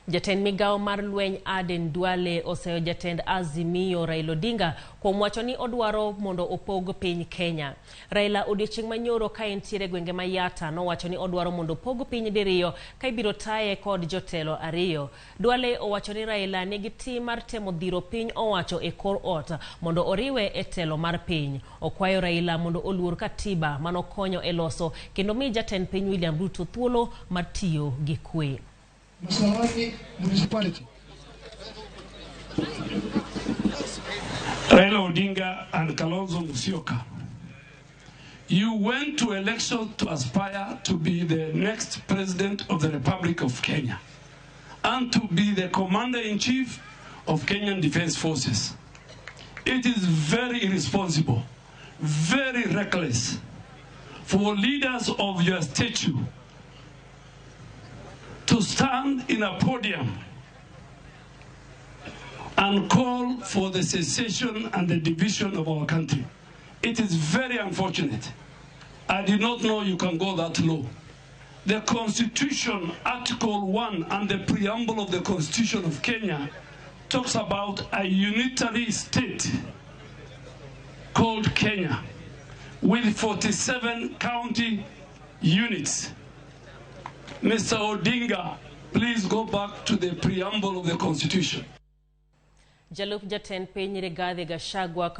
Jatend migawo mar lweny Aden Duale oseyo jatend Azimio Raila Odinga kuom wacho ni odwaro mondo opog piny Kenya. Raila odiochieng' manyoro ka entiere gwenge ma Yatta nowacho ni odwaro mondo opog piny diriyo ka ibiro taye kod jotelo ariyo. Duale owacho ni Raila nigi tim mar temo dhiro piny owacho e kor ot mondo oriwe e telo mar piny. Okwayo Raila mondo oluor katiba manokonyo e loso kendo mi jatend piny William Ruto thuolo mar tiyo gi kwe. Masalani Municipality. Raila Odinga and Kalonzo Musyoka. You went to election to aspire to be the next president of the Republic of Kenya and to be the commander-in-chief of Kenyan Defense Forces. It is very irresponsible, very reckless for leaders of your stature to stand in a podium and call for the secession and the division of our country. It is very unfortunate. I did not know you can go that low. The Constitution, Article 1, and the preamble of the Constitution of Kenya talks about a unitary state called Kenya with 47 county units. Mr. Odinga, please go back to the preamble of the Constitution. Jalup jatend piny Rigathi Gachagua.